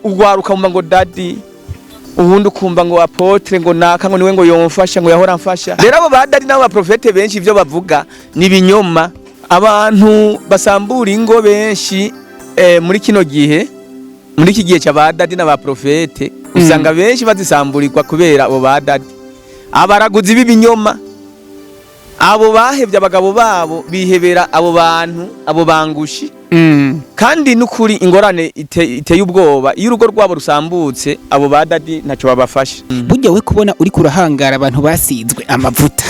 Ugwaruka mumva ngo daddy, ubundi ukumva ngo apôtre, ngo naka, ngo niwe ngo yomfasha, ngo yahora amfasha. Rero abo ba daddy n'abo baprofete benshi, ivyo bavuga ni ibinyoma. Abantu basambura ingo benshi muri kino gihe, muri iki gihe cya ba daddy n'abaprofete, usanga benshi bazisamburirwa kubera abo ba daddy, abaraguzi b'ibinyoma, abo bahevye abagabo babo bihebera abo bantu, abo bangushi. Kandi n'ukuri ingorane iteye ubwoba, iyo urugo rwabo rusambutse, abo ba daddy ntacyo babafasha. Burya we kubona uri kurahangara abantu basizwe amavuta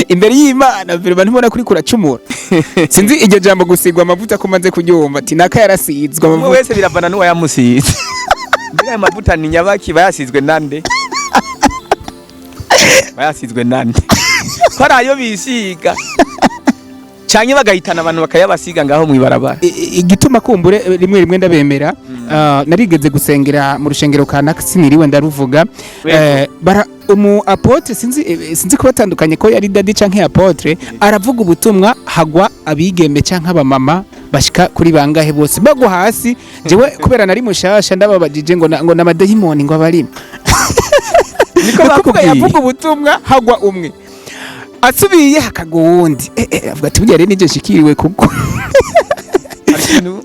imbere y'Imana, vraiment ntubona kuri kuracumura? Sinzi iryo jambo gusigwa amavuta ko maze kuryumva, ati naka yarasizwe Umwe amavuta. wese biravana n'uwayamusize. Mbega ayo mavuta ni nyabaki? Bayasizwe nande? Bayasizwe nande, ko ari ayo bisiga canke bagahitana abantu bakayabasiga ngaho mw'ibarabara? Igituma kumbure rimwe rimwe ndabemera, narigeze gusengera mu rushengero kanaka, siniriwe ndaruvuga. Bara umu apôtre, sinzi sinzi ko batandukanye ko yari daddy canke apôtre, aravuga ubutumwa, hagwa abigeme canke abamama bashika kuri bangahe, bose bagwa hasi. Jewe kubera nari mushasha, ndababajije ngo ngo namadayimoni ngo abarimo. Niko Ni ukuvuga bakubwiye? Yavuga ubutumwa, hagwa umwe, asubiye hakagwa uwundi. Avuga ati burya rero nijye nshikiriwe kuko Hari ikintu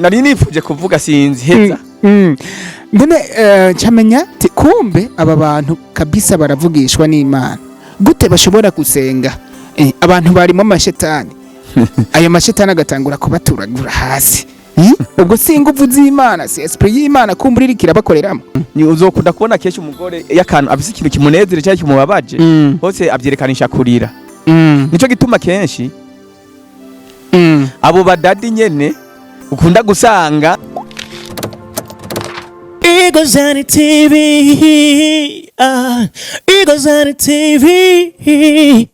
nari nifuje kuvuga, sinzi heza. Mbone ncamenya ti kumbe aba bantu kabisa baravugishwa n'Imana. Gute bashobora gusenga abantu barimo amashetani, ayo mashetani agatangura kubaturagura hasi? Ubwo si ingufu z'Imana, si esprit y'Imana kumbura iriko irabakoreramo? Ni uzokunda kubona kenshi umugore iyo akantu afise, ikintu kimunezere cyangwa kimubabaje, hose avyerekanisha kurira. Nico gituma kenshi abo ba daddy nyene ukunda gusanga Eagles TV, ah, Eagles TV,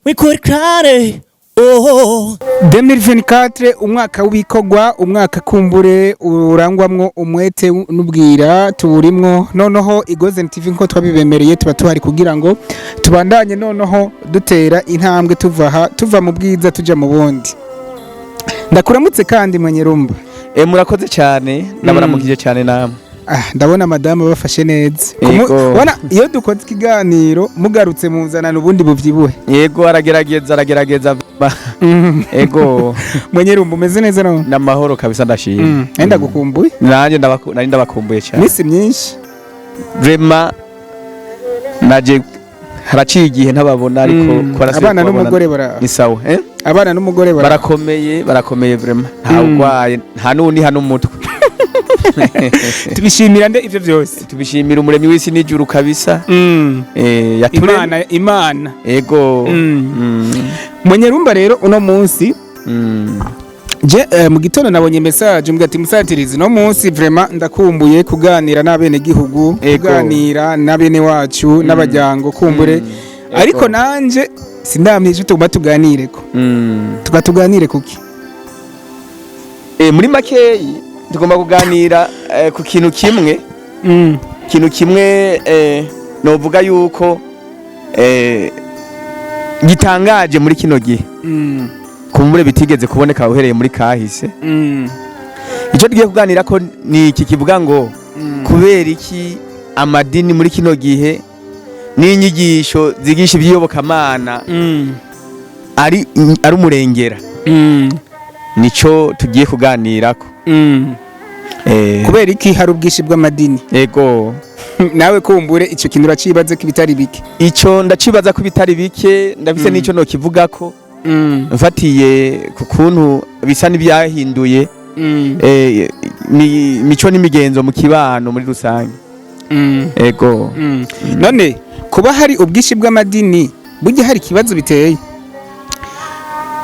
we could cry, oh. 2024, umwaka w'ibikorwa, umwaka kumbure urangwamwo umwete n'ubwira tuwurimwo. Noneho Igozen TV, nko twabibemereye, tuba tuhari kugira ngo tubandanye noneho dutera intambwe, tuva aha, tuva mu bwiza tuja mu bundi. Ndakuramutse kandi, mwenyerumba. Murakoze cyane, ndabaramukije cyane namwe. Ah, ndabona madamu bafashe neza. Yego. Wana iyo dukoze ikiganiro mugarutse muzanana ubundi buvyibuhe. Yego, aragerageza, aragerageza. Ego. Mwenyerumba, umeze neza no? N'amahoro kabisa, ndashima. Enda gukumbuye. Nanjye nari ndabakumbuye cyane. Misi myinshi. Vraiment naje haraciye igihe ntababona, ariko ko barasubiye Abana kubabona n'umugore bara ni sawa, eh? Abana n'umugore bara Barakomeye, barakomeye vraiment, nta urwaye, nta n'uwuniha n'umutwe. Tubishimira nde ivyo byose? Tubishimira Umuremyi w'isi n'ijuru kabisa. Yaturemye. Imana, Imana. Ego. Mwenyerumba, rero uno munsi je mu gitondo nabonye message mbwa ati musatirizi, no munsi vraiment ndakumbuye kuganira n'abene gihugu, kuganira n'abene wacu n'abajyango kumbure. Ariko nanje sindamye icyo tugomba tuganireko. Tuba tuganire kuki? Muri makeyi tugomba kuganira ku kintu kimwe, ikintu kimwe novuga yuko gitangaje muri kino gihe, kumbure bitigeze kuboneka uhereye muri kahise. Icyo tugiye kuganira ko ni iki kivuga ngo kubera iki amadini muri kino gihe n'inyigisho zigisha iby'iyobokamana ari umurengera? Nico tugiye kuganirako. Kubera iki hari ubwinshi bw'amadini? Ego. Nawe kumbure icyo kintu uracibaze ko ibitari bike. Ico ndacibaza ko bitari bike, ndafise n'ico nokivugako mfatiye ku kuntu bisa n'ibyahinduye imico n'imigenzo mu kibano muri rusange. Ego. None kuba hari ubwinshi bw'amadini, burya hari ikibazo biteye?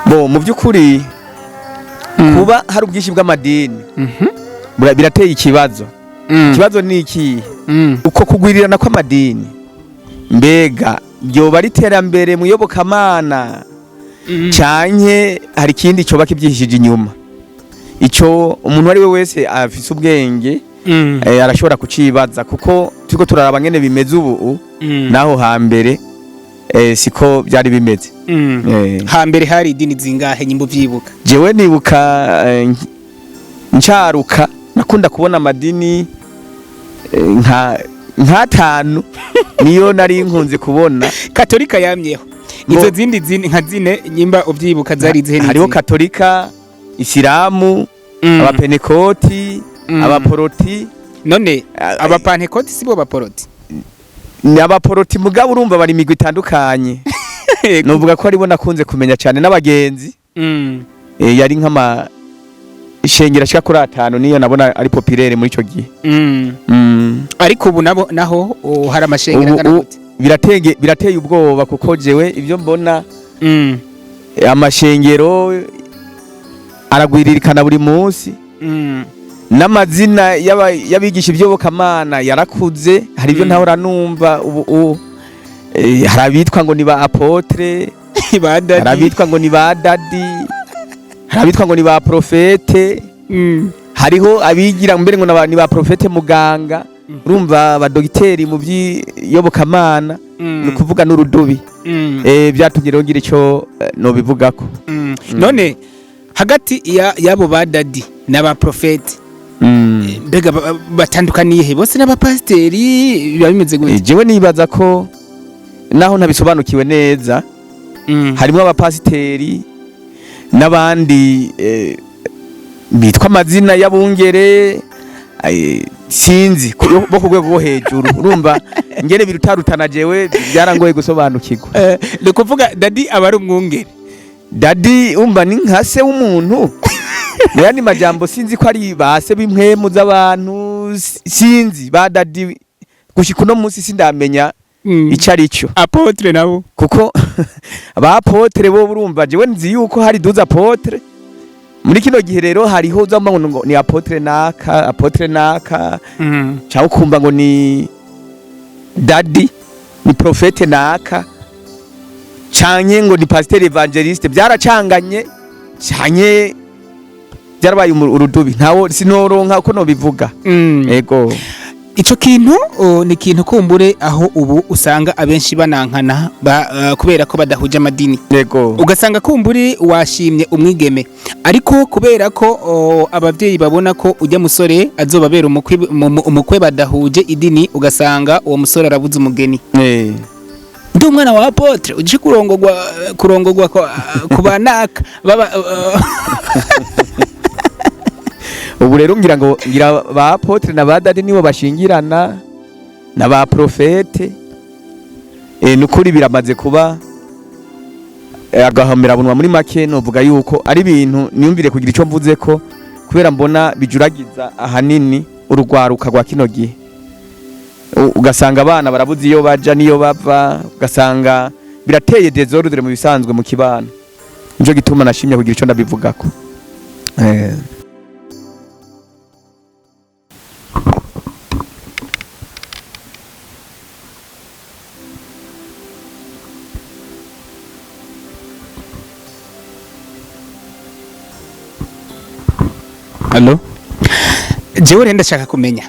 Bo mu by'ukuri kuba hari ubwinshi bw'amadini birateye ikibazo. Ikibazo ni iki? Uko kugwirirana kw'amadini, mbega ryoba ari iterambere mu iyobokamana, canke hari ikindi coba kibyihishije inyuma? Ico umuntu ari we wese afise ubwenge arashobora kucibaza, kuko turiko turaraba ngene bimeze ubu naho hambere siko byari bimeze. Hambere hari idini zingahe nyimbo vyibuka? Jewe nibuka ncaruka. Nakunda kubona amadini nka nk'atanu niyo nari nkunze kubona. Katolika yamyeho. Izo zindi nka zine nyimba uvyibuka zari izihe? Hariho Katolika, Isilamu, Abapenekoti, Abaporoti. None Abapantekoti sibo Baporoti? Ni Abaporoti, mugabo urumva bari imigwi itandukanye. Nuvuga ko aribo nakunze kumenya cyane n'abagenzi. Yari nk'ama ishengero ashika kuri atanu niyo nabona ari populaire muri ico gihe. Ariko ubu nabo naho hari amashengero Ubu angana gute? Birateye ubwoba, kuko jewe ibyo mbona, amashengero aragwiririkana buri munsi, n'amazina y'abigisha iby'Iyobokamana yarakuze. Hari ibyo ntahora numva ubu, hari abitwa ngo ni ba apôtre, ba hari daddy. abitwa ngo ni ba daddy, hari abitwa ngo ni ba prophète, hariho abigira mbere ngo ni ba prophète muganga, urumva abadogiteri mu by'iyobokamana. Ni ukuvuga n'urudubi. Byatumye rero ngira icyo nobivugako. None hagati y'abo ba daddy n'aba prophète, mbega batandukaniye he? Bose n'abapasiteri, biba bimeze gute? Jewe nibaza ko naho ntabisobanukiwe neza, harimo abapasiteri n'abandi bitwa amazina y'abungere, sinzi bo ku rwego rwo hejuru. Urumva ngene birutarutana, jewe byarangoye gusobanukirwa. Ni ukuvuga daddy aba ari umwungere? Daddy umva ni nka se w'umuntu. Mu yandi majambo, sinzi ko ari ba se b'impwemu z'abantu, sinzi ba daddy. Gushika uno munsi sindamenya ico ari cyo. Apôtre nabo? Kuko ba apôtre bo, urumva jewe nzi yuko hari 12 apôtres. Muri kino gihe rero hariho uzamva ngo ni apôtre naka, apôtre naka, cyangwa ukumva ngo ni daddy, ni prophète naka, canke ngo ni pasteur évangéliste. Byaracanganye canke byarabaye urudubi, ntawo sinoronka uko nobivuga. Ego. Ico kintu ni ikintu kumbure aho ubu usanga abenshi banankana kubera ko badahuje amadini. Ugasanga kumbure washimye umwigeme, ariko kubera ko abavyeyi babona ko ujya musore azobabera umukwe, umukwe badahuje idini, ugasanga uwo musore arabuze umugeni. Ndi umwana wa apôtre uje kurongogwa ku banaka baba Ubu rero ngira ngo ngira ba apôtre na ba daddy nibo bashingirana na ba prophète. Nukuri biramaze kuba agahomerabunwa. Muri make novuga yuko ari ibintu niyumvire kugira ico mvuze ko, kubera mbona bijuragiza ahanini urugwaruka rwa kino gihe. Ugasanga abana barabuze iyo baja niyo bava, ugasanga birateye désordre mu bisanzwe mu kibano. Nico gituma nashimye kugira ico ndabivugako. Allo, jewe rero ndashaka kumenya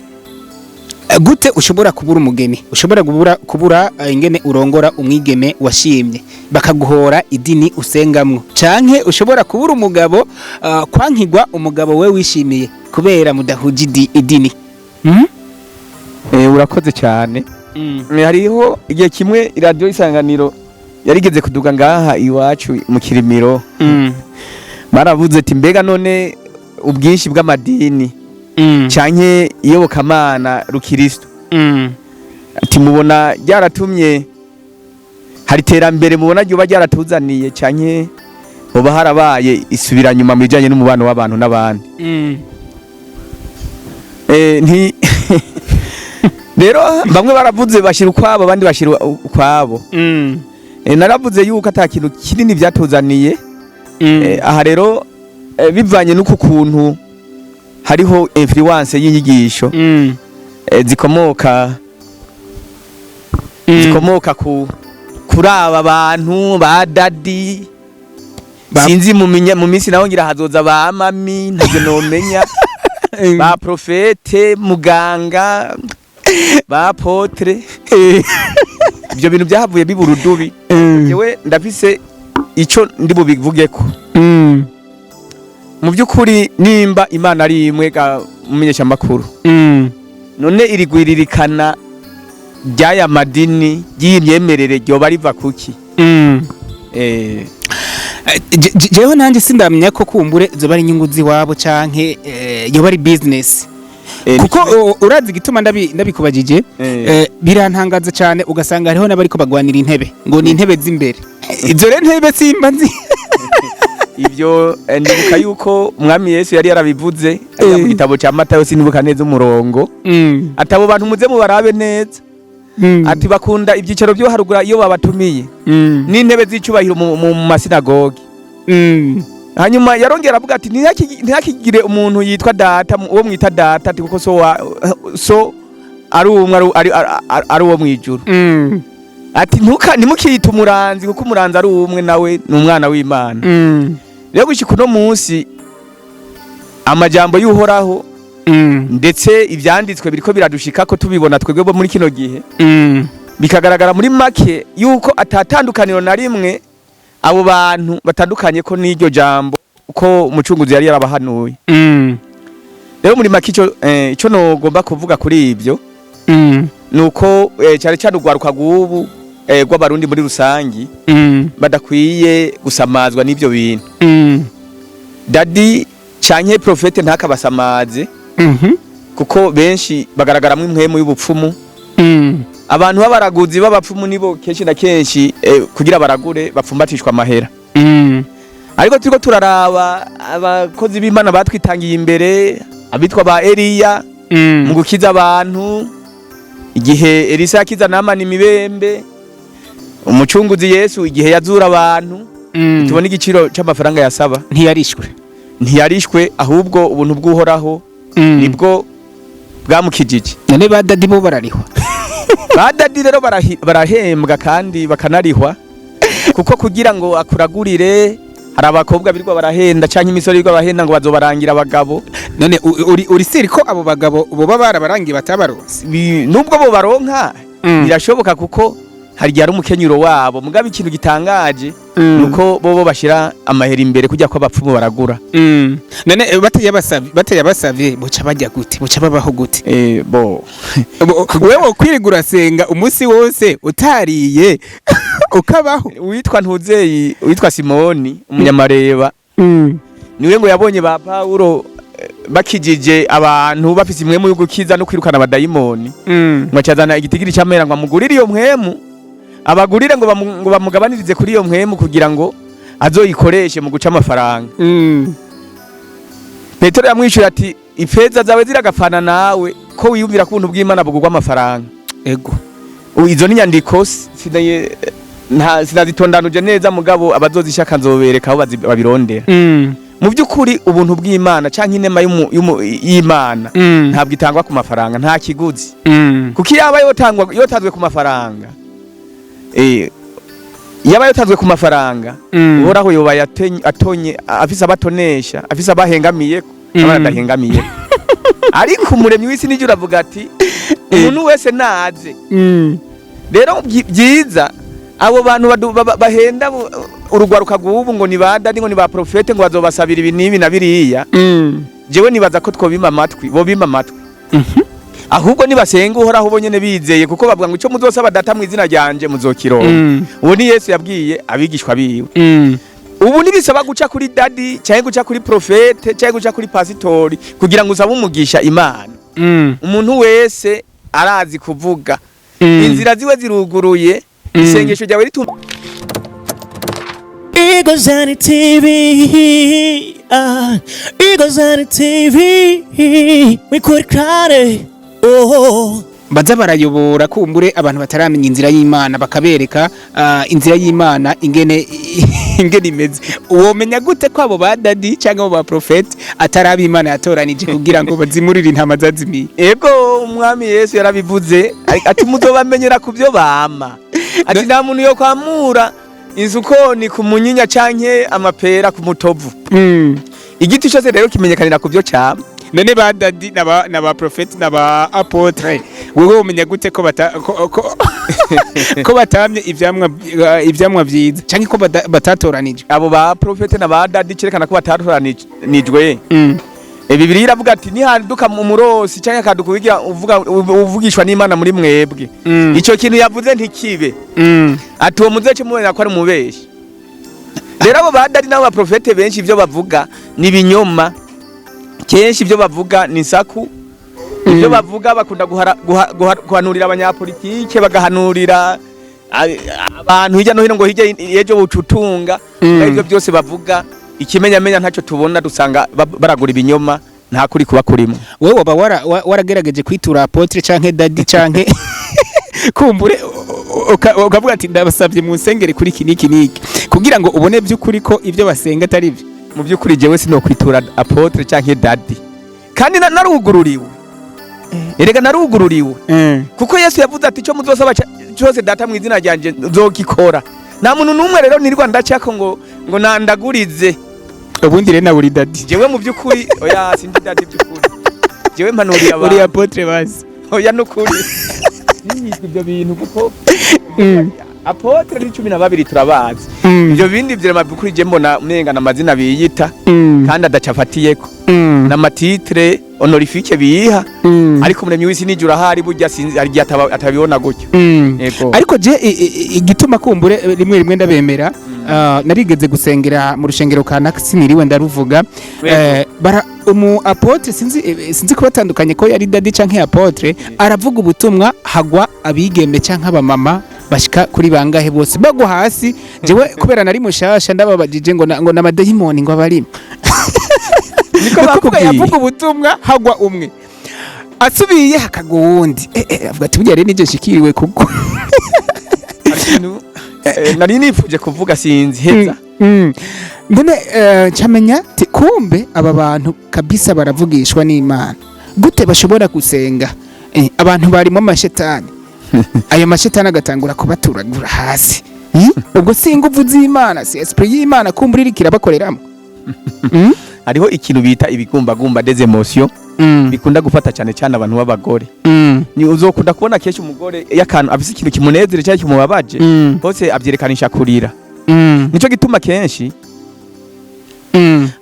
gute ushobora kubura umugeni, ushobora kubura ingene urongora umwigeme washimye bakaguhora idini usengamwo, canke ushobora kubura umugabo, kwankigwa umugabo we wishimiye kubera mudahuje idini? Urakoze cyane. Hariho igihe kimwe iradiyo Isanganiro yarigeze kuduga ngaha iwacu mu Kirimiro. Baravuze ati: "Mbega none ubwinshi bw'amadini canke iyobokamana rukiristo, ati mubona ryaratumye hari iterambere, mubona ryoba ryaratuzaniye, canke hoba harabaye isubira nyuma mu bijanye n'umubano w'abantu n'abandi?" Nti rero bamwe baravuze bashira ukwabo, abandi bashira ukwabo. Naravuze yuko ata kintu kinini byatuzaniye. Aha rero bivanye n'uku kuntu hariho influence y'inyigisho zikomoka zikomoka ku kuri aba bantu ba daddy, sinzi mu minsi naho ngira hazoza ba mami, ntavyo nomenya, ba prophète muganga, ba apôtre. Ibyo bintu byahavuye biba urudubi. Jewe ndafise ico ndi bubivugeko. Mu by'ukuri, nimba Imana ari imwe ga mumenyesha makuru, none irigwiririkana ry'aya madini, ry'iyi myemerere, ryoba riva kuki? Jewe nanjye sindamenya ko kumbure zoba ari inyungu z'iwabo canke yoba ari business, kuko urazi igituma ndabikubajije? Birantangaza cyane, ugasanga hariho n'abariko bagwanira intebe, ngo ni intebe z'imbere. Izo rero ntebe simba nzi. Ibyo ndibuka yuko Umwami Yesu yari yarabivuze ajya mu gitabo cya Matayo, sinibuka neza umurongo, ati: "Abo bantu muze mubarabe neza," ati: "Bakunda ibyicaro byo haruguru iyo babatumiye, n'intebe z'icubahiro mu masinagogi." Hanyuma yarongera avuga ati: "Ntihakigire umuntu yitwa data, uwo mwita data," ati: "kuko so so ari umwe, ari uwo mw'ijuru." Ati: "Ntuka ntimukiyite umuranzi, kuko umuranzi ari umwe, nawe ni umwana w'Imana." Rero gushika uno munsi, amajambo y'Uhoraho, ndetse ivyanditswe biriko biradushika ko tubibona twebwe bo muri kino gihe, bikagaragara muri make yuko atatandukaniro na rimwe abo bantu batandukanye ko n'iryo jambo ko Umucunguzi yari yarabahanuye. Rero muri make, ico nogomba kuvuga kuri ibyo nuko cyane cyane urwaruka rw'ubu, rw'Abarundi muri rusangi, badakwiye gusamazwa n'ibyo bintu. Daddy canke prophète ntakabasamaze, kuko benshi bagaragaramwo impwemu y'ubupfumu. Abantu b'abaraguzi, b'abapfumu, nibo kenshi na kenshi, kugira baragure bapfumbatishwa amahera. Ariko turiko turaraba abakozi b'Imana batwitangiye imbere, abitwa ba Eliya, mu gukiza abantu, igihe Elisa yakiza Namani imibembe, Umucunguzi Yesu igihe yazura abantu, tubona igiciro c'amafaranga yasaba. Ntiyarishwe. Ntiyarishwe, ahubwo ubuntu bw'Uhoraho nibwo bwamukijije. None ba daddy bo bararihwa? Ba daddy rero barahembwa kandi bakanarihwa, kuko kugira ngo akuragurire, hari abakobwa birirwa barahenda canke imisore birirwa barahenda ngo bazobarangira abagabo. None uri sûr ko abo bagabo boba barabarangiye batabaronse? Nubwo bo baronka, birashoboka, kuko hari igihe ari umukenyuro wabo. Mugabo ikintu gitangaje nuko bobo bashira amahera imbere kujya ko abapfumu baragura. None batayabasavye buca bajya gute, buca babaho gute? Bo Wewe kwirirwa urasenga umunsi wose utariye ukabaho? Uwitwa Ntuzeyi, uwitwa Simoni umunyamareba, niwe ngo yabonye ba Pawulo bakijije abantu, bafise impwemu yo gukiza no kwirukana abadayimoni, ngo acazana igitigiri c'amahera ngo amugurire iyo mpwemu, abagurire ngo bamugabanirize kuri iyo mpwemu kugira ngo azoyikoreshe mu guca amafaranga. Petero yamwishuye ati: "Ifeza zawe ziragapfana nawe, ko wiyumvira ko ubuntu bw'Imana bugurwa amafaranga." Ego. Izo ni inyandiko sinazitondanuje neza, mugabo abazozishaka nzobereka aho babirondera. Mu by'ukuri, ubuntu bw'Imana canke inema y'Imana ntabwo itangwa ku mafaranga, nta kiguzi, kuko iyaba yotangwa, yotanzwe ku mafaranga, yaba yotanzwe ku mafaranga, Uhoraho yoba atonye afise abatonesha, afise abahengamiye, abana adahengamiye. Ariko Umuremyi w'isi n'ijuru avuga ati: "Umuntu wese naze." Rero byiza abo bantu bahenda urugwaruka rw'ubu ngo ni ba daddy, ngo ni ba prophète, ngo bazobasabira ibi n'ibi na biriya, jewe nibaza ko twobima amatwi, bobima amatwi. Ahubwo nibasenga Uhoraho bo nyene bizeye, kuko bavuga ngo: "Ico muzosaba Data mu izina ryanje muzokironka." Uwo ni Yesu yabwiye abigishwa biwe. Ubu ntibisaba guca kuri daddy cyangwa guca kuri prophète cyangwa guca kuri pasitori kugira ngo usabe umugisha Imana. Umuntu wese arazi kuvuga, inzira ziwe ziruguruye, isengesho ryawe rituma Eagles on TV, Eagles on TV, we could cry, oh. Baza barayobora kumbure abantu bataramenya inzira y'Imana, bakabereka inzira y'Imana ingene imeze. Womenya gute ko abo ba daddy cyangwa abo ba prophète atari ab'Imana yatoranije kugira ngo bazimurire intama zazimiye? Ego, Umwami Yesu yarabivuze ati: "Muzobamenyera ku byo bama." Ati: "Nta muntu yo kwamura inzukoni ku munyinya canke amapera ku mutovu." Igiti cyose rero kimenyekanira ku byo cama. None ba daddy n'aba prophète n'aba apôtre, wewe umenya gute ko bata ko, ko, ko batamye ivyamwa vyiza canke ko batatoranije? Abo ba prophète na ba daddy, cerekana ko batatoranijwe. Bibiliya iravuga ati nihaduka mu murosi cyangwa akaduka uwigira uvuga uvugishwa n'Imana muri mwebwe, ico kintu yavuze ntikibe, ati uwo muzece mubona ko ari umubeshi. Rero abo ba daddy n'abo baprofete benshi, ivyo bavuga ni ibinyoma. Kenshi ibyo bavuga ni insaku. Ibyo bavuga bakunda guhanurira abanyapolitike, bagahanurira abantu hirya no hino ngo hirya y'ejo bucutunga. Ibyo byose bavuga, ikimenyamenya ntacyo tubona, dusanga baragura ibinyoma, nta kuri kuba kurimo. Wewe waba waragerageje kwitura apôtre canke daddy canke kumbure ukavuga ati ndabasabye mu nsengere kuri iki n'iki n'iki, kugira ngo ubone by'ukuri ko ibyo basenga atari byo? Mu by'ukuri jewe sinokwitura apôtre canke daddy, kandi narugururiwe. Erega narugururiwe, kuko Yesu yavuze ati icyo muzosaba cyose Data mu izina ryanjye nzogikora. Nta muntu n'umwe rero nirirwa ndacako ngo nandagurize. Ubundi rero nawe uri daddy? Jewe mu by'ukuri oya, sindi daddy. By'ukuri jewe mpanuriye Uri abantu. apôtre basi? Oya, nukuri niyitwa ibyo bintu, kuko apôtre ni 12 turabazi. Ibyo bindi vyema by'ukuri je mbona umenga n'amazina biyita kandi adacafatiyeko, n'ama titre honorifique biyiha. Ariko umuremyi w'isi n'ijuru ahari burya sinzi, hari igihe atabibona gutyo. Yego. Ariko je igituma kumbure rimwe rimwe ndabemera, narigeze gusengera mu rushengero kanaka, siniriwe ndaruvuga. Bara umu apôtre, sinzi kubatandukanye ko yari daddy canke apôtre, aravuga ubutumwa, hagwa abigeme canke abamama bashika kuri bangahe, bose bagwa hasi. Jewe kubera nari mushasha, ndababajije ngo ngo n'amadayimoni ngo abarimo. Niko Nukuvuga bakubwiye? Yavuga ubutumwa, hagwa umwe, asubiye hakagwa uwundi. Avuga ati burya rero nije nshikiriwe kuko Hari ikintu nari nifuje kuvuga, sinzi heza. None ncamenya ti kumbe aba bantu kabisa baravugishwa n'Imana. Gute bashobora gusenga abantu barimo amashetani, ayo mashetani agatangura kubaturagura hasi? Ubwo si inguvu z'Imana, si esprit y'Imana kumbura iriko irabakoreramo? Hariho ikintu bita ibigumbagumba des émotions bikunda gufata cyane cyane abantu b'abagore. Ni uzokunda kubona kenshi umugore iyo akantu afise ikintu kimunezere cyangwa kimubabaje, hose abyerekanisha kurira. Nico gituma kenshi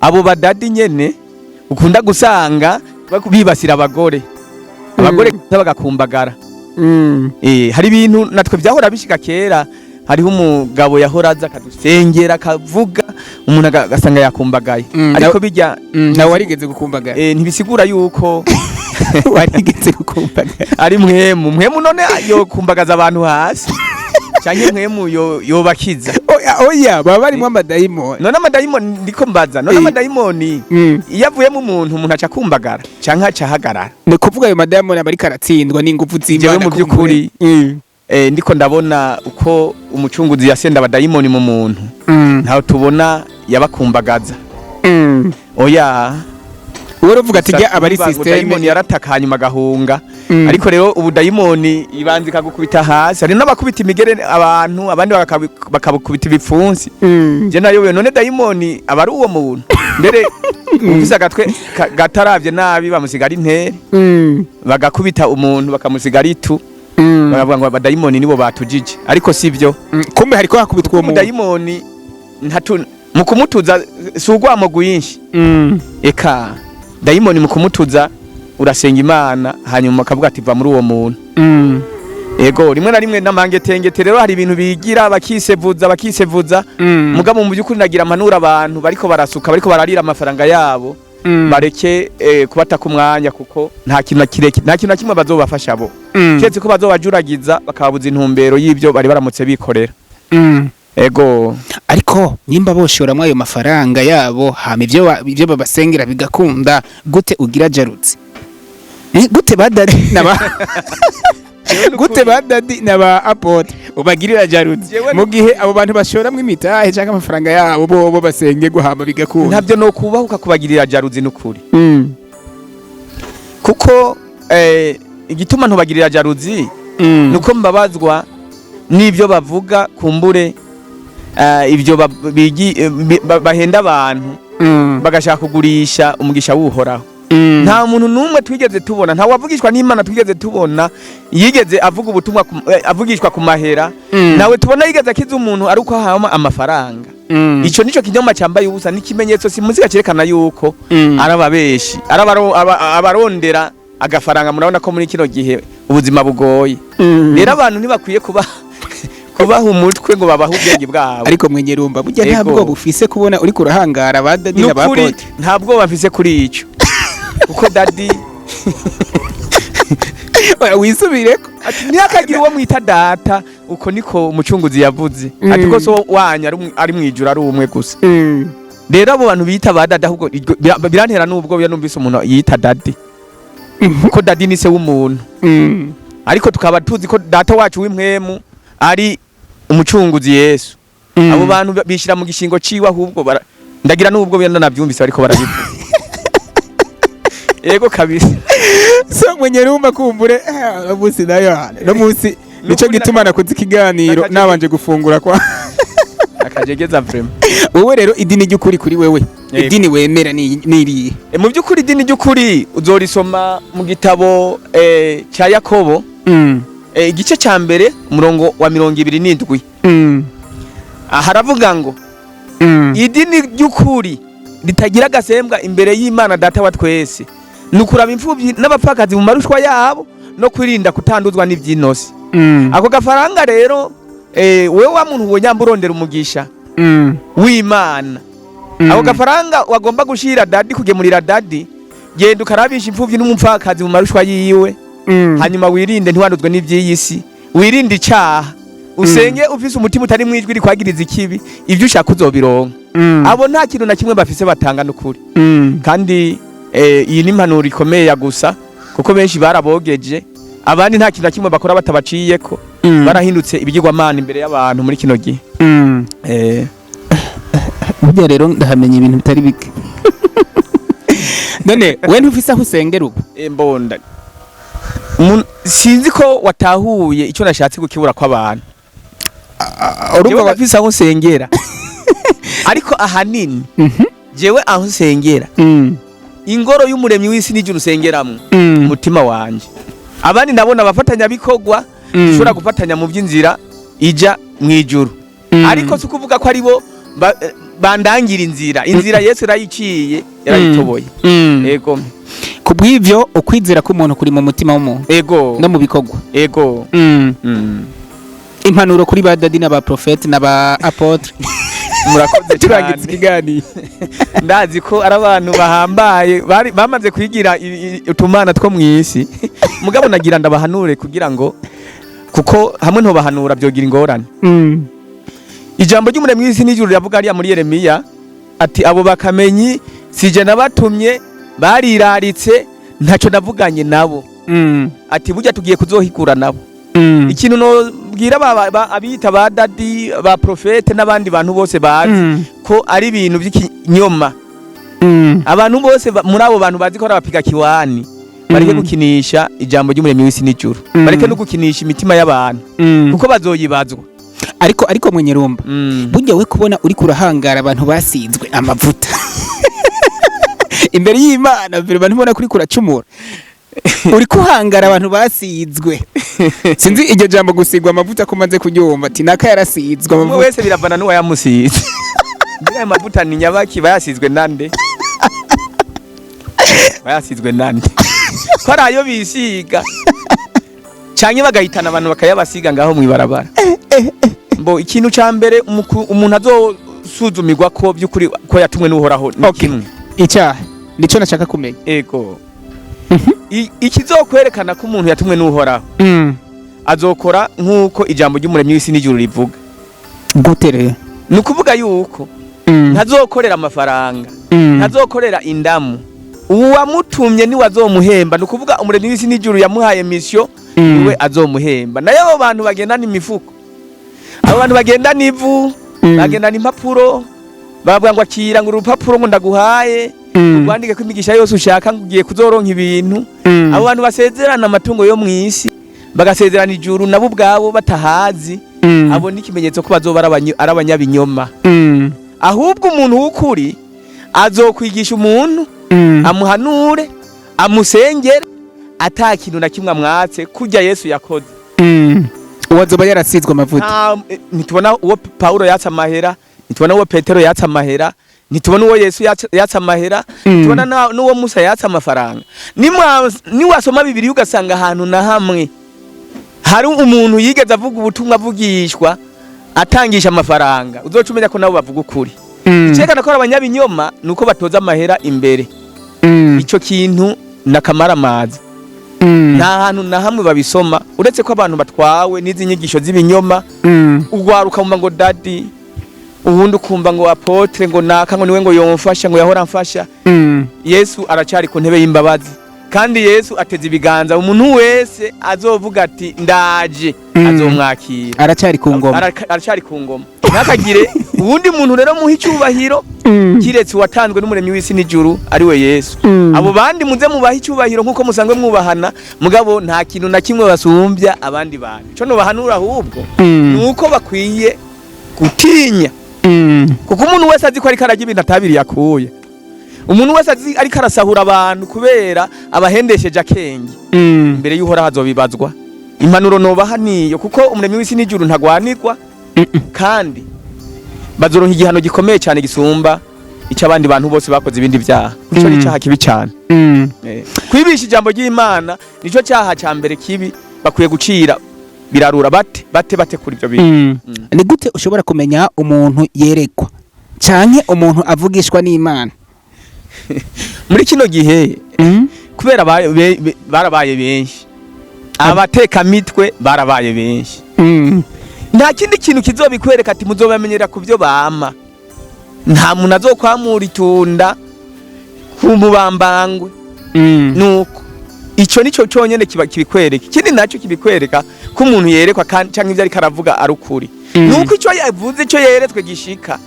abo ba daddy nyene ukunda gusanga bibasira abagore, abagore bagakumbagara. Hari ibintu natwe byahora bishika kera. Hariho umugabo yahora aza akadusengera, akavuga, umuntu agasanga yakumbagaye. Ariko bijya Nawe warigeze gukumbagara? Ntibisigura yuko Warigeze gukumbagara? ari mwemu. Mwemu none yokumbagaza abantu hasi, canke mwemu yobakiza? Oya, oya, baba barimo amadayimoni. None amadayimoni, ndiko mbaza none, amadayimoni iyo avuyemo umuntu, umuntu aca akumbagara canke aca ahagarara? Ni kuvuga ayo madayimoni aba ariko aratsindwa n'ingufu z'Imana. Jewe mu by'ukuri, kumbure. Ndiko ndabona uko umucunguzi yasenda abadayimoni mu muntu, ntaho tubona yabakumbagaza. Oya. Wowe uravuga ati jya aba ari Gusa système. Dayimoni yarataka hanyuma agahunga. Ariko rero ubu dayimoni ibanza ikagukubita hasi. Hari n'abakubita imigere abantu, abandi bakabukubita ibipfunsi. Je nayobewe, none dayimoni aba ari uwo muntu? Mbere ufise agatwe gataravye nabi bamusiga ari ntere, bagakubita umuntu bakamusiga ari itu, baravuga ngo abadayimoni nibo batujije, ariko sivyo. Kumbe hariko hakubitwa uwo muntu. Umudayimoni ntatu mu kumutuza si urwamo rwinshi. Eka, dayimoni mu kumutuza urasenga Imana, hanyuma akavuga ati va muri uwo muntu. Ego, rimwe na rimwe n'amangetengete rero hari ibintu bigira bakisevuza, bakisevuza. Mugabo mu by'ukuri nagira ampanura abantu bariko barasuka, bariko bararira amafaranga yabo, bareke kubataka umwanya, kuko nta kintu na kireke, nta kintu na kimwe bazobafasha bo, keretse ko bazobajuragiza bakababuza intumbero y'ibyo bari baramutse bikorera. Ego. Ariko nimba boshoramwo ayo mafaranga yabo, hama ivyo babasengera bigakunda, gute ugira jalousie? Gute ba daddy naba gute ba daddy naba apôtre ubagirira jalousie Jewe mu gihe abo bantu bashoramwo imitahe canke amafaranga yabo bobo basengerwa hama bigakunda? Ntabyo no kubahuka kubagirira jalousie n'ukuri, kuko igituma ntubagirira jalousie nuko mbabazwa n'ibyo bavuga. Kumbure ibyo bahenda abantu, bagashaka kugurisha umugisha w'Uhoraho. Nta muntu n'umwe twigeze tubona, nta wavugishwa n'Imana twigeze tubona yigeze avuga ubutumwa avugishwa ku mahera. Nawe tubona yigeze akiza umuntu ari uko ahawe amafaranga. Ico nico kinyoma cyambaye ubusa, n'ikimenyetso simusiga cyerekana yuko ari ababeshi, ari abarondera agafaranga. Murabona ko muri kino gihe ubuzima bugoye. Rero abantu ntibakwiye kuba kubaha umutwe ngo babahe ubwenge bwabo. Ariko mwenyerumba, burya nta bwoba ufise kubona uri kurahangara ba daddy na ba Nukuri apôtre? nta bwoba mfise kuri ico, kuko daddy Oya, wisubireko. Ati ntihakagire uwo mwita data, uko niko umucunguzi yavuze. Ati ko so wanyu ari mwijuru ari umwe gusa. Rero abo bantu bita ba daddy, ahubwo birantera n'ubwo iyo numvise umuntu yita daddy, kuko daddy ni se w'umuntu. Ariko tukaba tuzi ko data wacu w'impwemu ari umucunguzi Yesu. Abo bantu bishyira mu gishingo ciwe, ahubwo ndagira n'ubwo benda navyumvise bariko barabivuga. Yego kabisa. So mwenyerumba, kumbure no munsi nayo no munsi nico Nukuri gituma nakoze ikiganiro nabanje gufungura kwa akajegeza vraiment. Wowe rero, idini ry'ukuri kuri wewe, idini wemera ni irihe? Mu by'ukuri, idini ry'ukuri uzorisoma mu gitabo cya Yakobo, igice cya mbere, umurongo wa 27. Aha haravuga ngo idini ry'ukuri ritagira agasembwa imbere y'Imana Data wa twese ni ukuraba imfubyi n'abapfakazi mu marushwa yabo no kwirinda kutanduzwa n'iby'inosi. Ako gafaranga rero, wewe wa muntu wonyamba urondera umugisha w'Imana, ako gafaranga wagomba gushira daddy, kugemurira daddy, genda ukarabisha imfubyi n'umupfakazi mu marushwa yiwe. Hanyuma wirinde, ntiwanduzwe n'iby'iyi si, wirinde icaha, usenge ufise umutima utari mwijwi rikwagiriza ikibi. Ibyo ushaka uzobironka. Abo nta kintu na kimwe bafise batanga n'ukuri. Kandi iyi ni impanuro ikomeye ya gusa, kuko benshi barabogeje, abandi nta kintu na kimwe bakora batabaciyeko. Barahindutse ibigirwamana imbere y'abantu muri kino gihe. Burya rero ndahamenya ibintu bitari bike. None we ntufise aho usengera ubu? Mbonda sinzi ko watahuye icyo nashatse gukibura kw'abantu. Urumva. Jewe ndafise aho nsengera, ariko ahanini jewe aho nsengera, ingoro y'umuremyi w'isi n'ijuru nsengeramwo, umutima wanje. Abandi ndabona abafatanyabikorwa, dushobora gufatanya mu by'inzira ija mu ijuru, ariko si ukuvuga ko aribo bandangira inzira. Inzira Yesu yarayiciye, yarayitoboye. Ego. Ku bw'ivyo, ukwizera k'umuntu kuri mu mutima w'umuntu Ego. no mu bikorwa. Ego. Impanuro kuri ba daddy n'aba prophète n'aba apôtre? Murakoze Turangiza cyane. ikiganiro. Ndazi ko ari abantu bahambaye, bari bamaze kwigira utumana two mu isi. Mugabo nagira ndabahanure, kugira ngo, kuko hamwe ntobahanura byogira ingorane. Ijambo ry'umuremyi w'isi n'ijuru riravuga hariya muri Yeremiya ati: "Abo bakamenyi sije nabatumye, bariraritse, ntacyo navuganye nabo." Ati: "Burya tugiye kuzohigura nabo." Ikintu nobwira abiyita ba daddy, ba prophète n'abandi bantu bose bazi ko ari ibintu by'ikinyoma, abantu bose muri abo bantu bazi ko ari abapiga kiwani, bareke gukinisha ijambo ry'umuremyi w'isi n'ijuru. Bareke no gukinisha imitima y'abantu, kuko bazoyibazwa. Ariko mwenyerumba, burya we kubona uri kurahangara abantu basizwe amavuta imbere y'Imana, mbere abantu ubona kuri kuracumura, uri kuhangara abantu basizwe. Sinzi iryo jambo gusigwa amavuta ko maze kuryumva, ati naka yarasizwe Umwe amavuta. wese biravana n'uwayamusize. Mbega ayo mavuta ni nyabaki? Bayasizwe nande? Bayasizwe nande, ko ari ayo bisiga canke bagahitana abantu bakayabasiga ngaho mw'ibarabara? Mbo ikintu ca mbere umuntu azosuzumirwa ko by'ukuri ko yatumwe n'Uhoraho ni kimwe. Icyaha nico nashaka kumenya. Ego. Ikizokwerekana ko umuntu yatumwe n'Uhoraho, azokora nk'uko ijambo ry'umuremyi w'isi n'ijuru rivuga. Gute rero? Ni ukuvuga yuko ntazokorera amafaranga, ntazokorera indamu. Uwamutumye niwe azomuhemba. Ni ukuvuga umuremyi w'isi n'ijuru yamuhaye mission, niwe azomuhemba. Nayo abo bantu bagendana imifuko, abo bantu bagendana ivu, bagendana impapuro, bavuga ngo akira, ngo urupapuro ngo ndaguhaye, urwandike ko imigisha yose ushaka, ngo ugiye kuzoronka ibintu. Abo bantu basezerana amatungo yo mu isi, bagasezerana ijuru nabo ubwabo batahazi, abo ni ikimenyetso ko bazoba ari abanyabinyoma. Ahubwo umuntu w'ukuri azokwigisha umuntu, amuhanure. Amusengere ata kintu na kimwe amwatse, kurya Yesu yakoze. Uwo azoba yarasizwe amavuta. Ntitubona uwo Paulo yatse amahera, ntitubona uwo Petero yatse amahera, ntitubona uwo Yesu yatse amahera, ntitubona n'uwo Musa yatse amafaranga. Niwasoma Bibiliya ugasanga ahantu na hamwe hari umuntu yigeze avuga ubutumwa avugishwa atangisha amafaranga, uzoca umenya ko nabo bavuga ukuri. Icerekana ko ari abanyabinyoma ni uko batoza amahera imbere. Ico kintu nakamaramaza. Nta hantu na hamwe babisoma, uretse ko abantu batwawe n'izi nyigisho z'ibinyoma. Ugwaruka wumva ngo daddy, uwundi ukumva ngo apôtre ngo naka ngo niwe ngo yomfasha, ngo yahora amfasha. Yesu aracyari ku ntebe y'imbabazi, kandi Yesu ateze ibiganza umuntu wese azovuga ati ndaje, azomwakira. Aracyari ku ngoma. Aracyari ku ngoma. Ntakagire uwundi muntu rero muha icyubahiro kiretse uwatanzwe n'umuremyi w'isi n'ijuru, ari we Yesu. Abo bandi muze mubaha icyubahiro nk'uko musanzwe mwubahana, mugabo nta kintu na kimwe basumbya abandi bantu. Ico nobahanura ahubwo ni uko bakwiye gutinya, kuko umuntu wese azi ko ariko ararya ibintu atabiriye akuye, umuntu wese azi ariko arasahura abantu kubera abahendesheje akenge, imbere y'Uhoraho azobibazwa. Impanuro nobaha niyo, kuko umuremyi w'isi n'ijuru ntagwanirwa, kandi bazoronka igihano gikomeye cyane gisumba icyo abandi bantu bose bakoze ibindi byaha. Ico ni icyaha kibi cyane. Kwibisha ijambo ry'Imana nico cyaha cya mbere kibi. Bakwiye gucira birarura bate bate bate kuri ibyo bintu. Ni gute ushobora kumenya umuntu yerekwa canke umuntu avugishwa n'Imana? Muri kino gihe, kubera barabaye benshi, abatekamitwe barabaye benshi, nta kindi kintu kizobikwereka ati muzobamenyera ku byo bama. Nta muntu azokwamura itunda ku mubambangwe. Nuko ico nico cyonyene kiba kibikwereka. Ikindi nacyo kibikwereka ko umuntu yerekwa kandi canke ivyo ariko aravuga ari ukuri, nuko ico yavuze, ico yeretswe gishika.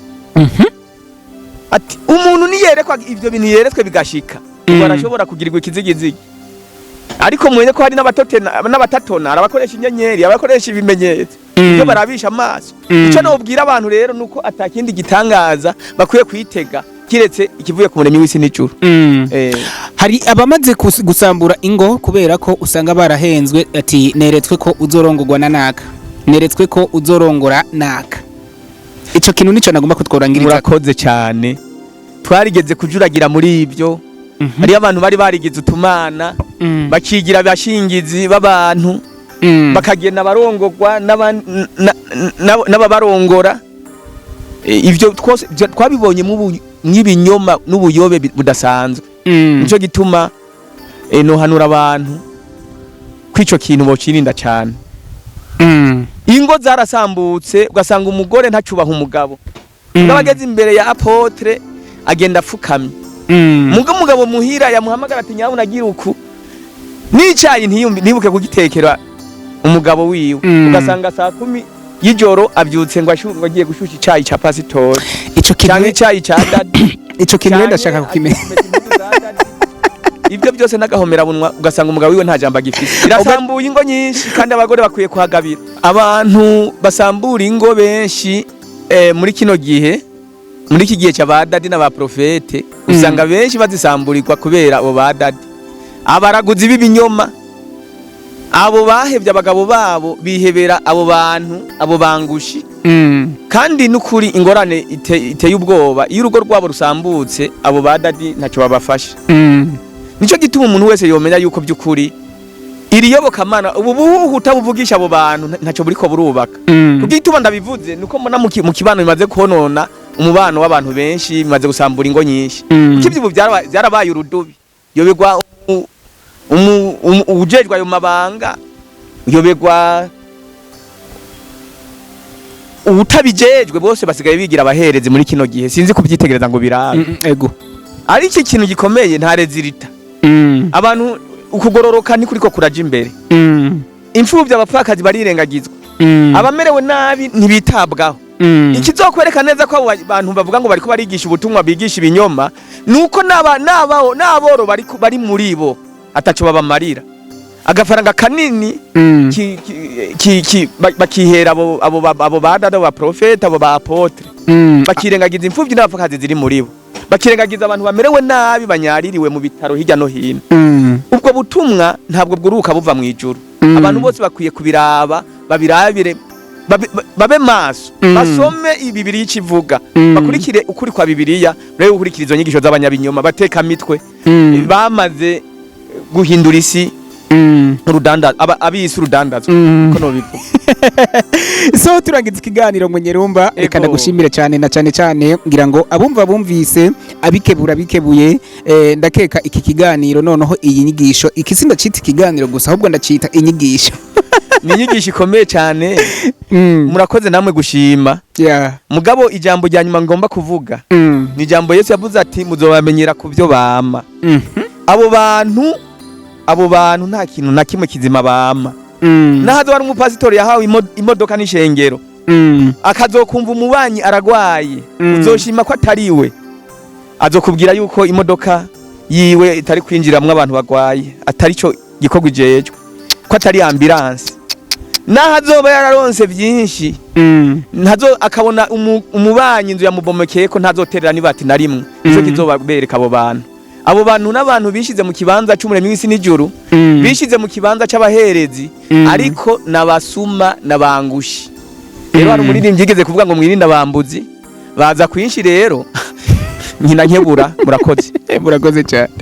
Ati umuntu niyerekwa ivyo bintu yeretswe bigashika, ubwo arashobora kugirirwa ikizigizigi. Ariko mwenye ko hari n'abatotena n'abatatona, abakoresha inyenyeri, abakoresha ibimenyetso, ibyo barabisha amaso. Ico nobwira abantu rero nuko atakindi gitangaza bakwiye kwitega kiretse ikivuye ku muremyi w'isi n'ijuru. Hari abamaze gusambura ingo kubera ko usanga barahenzwe, ati neretswe ko uzorongorwa na naka, neretswe ko uzorongora naka. Ico kintu nico nagomba kutworangiriza. Murakoze cyane. Twarigeze kujuragira muri ibyo. Hariyo abantu bari barigize utumana, bakigira abashingizi b'abantu, bakagenda barongorwa n'ababarongora. Ivyo twose twabibonye mw'ibinyoma n'ubuyobe budasanzwe. Nico gituma nohanura abantu kw'ico kintu bocirinda cyane. Ingo zarasambutse, ugasanga umugore ntacubaha umugabo. N'abageze imbere ya apôtre agenda apfukamye. Muga umugabo muhira yamuhamagara ati nyabuna agira uku n'icayi, ntiyumvi, ntibuke kugitekera umugabo wiwe. Ugasanga saa 10 y'ijoro abyutse ngo agiye gushusha icayi ca pasitori Ico kintu canke icayi ca daddy. Ico kintu rero Canke ndashaka kukimenya. agiye kumesa impuzu za daddy. Ibyo byose n'agahomerabunwa, ugasanga umugabo wiwe nta jambo agifise. Birasambuye ingo nyinshi, kandi abagore bakwiye kuhagabira. Abantu basambura ingo benshi muri kino gihe, muri iki gihe cya ba daddy n'aba prophète, usanga benshi bazisamburirwa kubera abo ba daddy, abaraguzi b'ibinyoma, abo bahevye abagabo babo bihebera abo bantu, abo bangushi. Kandi n'ukuri ingorane iteye ubwoba, iyo urugo rwabo rusambutse, abo ba daddy ntacyo babafasha. Nico gituma umuntu wese yomenya yuko by'ukuri iri yobokamana, ubu buhuhu utabuvugisha abo bantu, ntacyo buriko burubaka. Kuko igituma ndabivuze nuko mbona mu kibano bimaze konona umubano w'abantu benshi, bimaze gusambura ingo nyinshi. Kuko ibyo ubu byarabaye urudubi, yobegwa uwujejwe ayo mabanga, yobegwa uwutabijejwe, bose basigaye bigira abaherezi muri kino gihe. Sinzi kubyitegereza ngo birabe. Ego. Ari iki kintu gikomeye, nta résultat. Abantu ukugororoka ntikuriko kuraja imbere. Imfuvyi, abapfakazi barirengagizwa. Abamerewe nabi ntibitabwaho. Ikizokwereka neza ko abo bantu bavuga ngo bariko barigisha ubutumwa bigisha ibinyoma, nuko n'aba n'abao n'aboro bari muri bo ataco babamarira, agafaranga kanini bakihera abo ba daddy, abo ba prophète, abo ba apôtre, bakirengagiza imfuvyi n'abapfakazi ziri muri bo, bakirengagiza abantu bamerewe nabi banyaririwe mu bitaro hirya no hino. Ubwo butumwa ntabwo bwuruka buva mu ijuru. Abantu bose bakwiye kubiraba, babirabire, babe maso, basome Bibiliya ikivuga, bakurikire ukuri kwa Bibiliya. Rero ukurikira izo nyigisho z'abanyabinyoma batekamitwe bamaze guhindura isi urudandazo, abisi urudandazo, ko nobivuga. So turangiza ikiganiro, Munyerumba, reka ndagushimire cyane, na cyane cyane ngira ngo abumva bumvise, abikebura bikebuye. Ndakeka iki kiganiro, noneho iyi nyigisho, iki sindacita ikiganiro gusa, ahubwo ndacita inyigisho. Ni inyigisho ikomeye cyane. Murakoze namwe gushima. Mugabo ijambo rya nyuma ngomba kuvuga ni ijambo Yesu yavuze ati: "Muzobamenyera ku byo bama." Abo bantu nta kintu na kimwe kizima bama. Nahazo hari umupasitori yahawe imodoka n'ishengero, akazokumva umubanyi aragwaye, uzoshima ko atariwe. Azokubwira yuko imodoka yiwe itari kwinjiramwo abantu bagwaye, atari cyo gikorwa ijejwe, ko atari ambulance. Naho azoba yararonse byinshi, ntazo akabona umubanyi inzu yamubomekeye ko ntazoterera n'ibati na rimwe. Nico kizobabereka abo bantu. Abo bantu n'abantu bishize mu kibanza c'Umuremyi w'isi n'ijuru, bishize mu kibanza c'abaherezi, ariko n'abasuma n'abangushi. Rero hari umuririmbyi yigeze kuvuga ngo: "Mwirinde abambuzi baza kwinshi." Rero nkina nkebura. Murakoze. Murakoze cyane.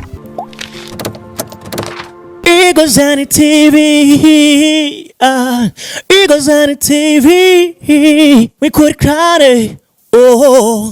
Eagles TV, ah, Eagles TV, we could cry, oh.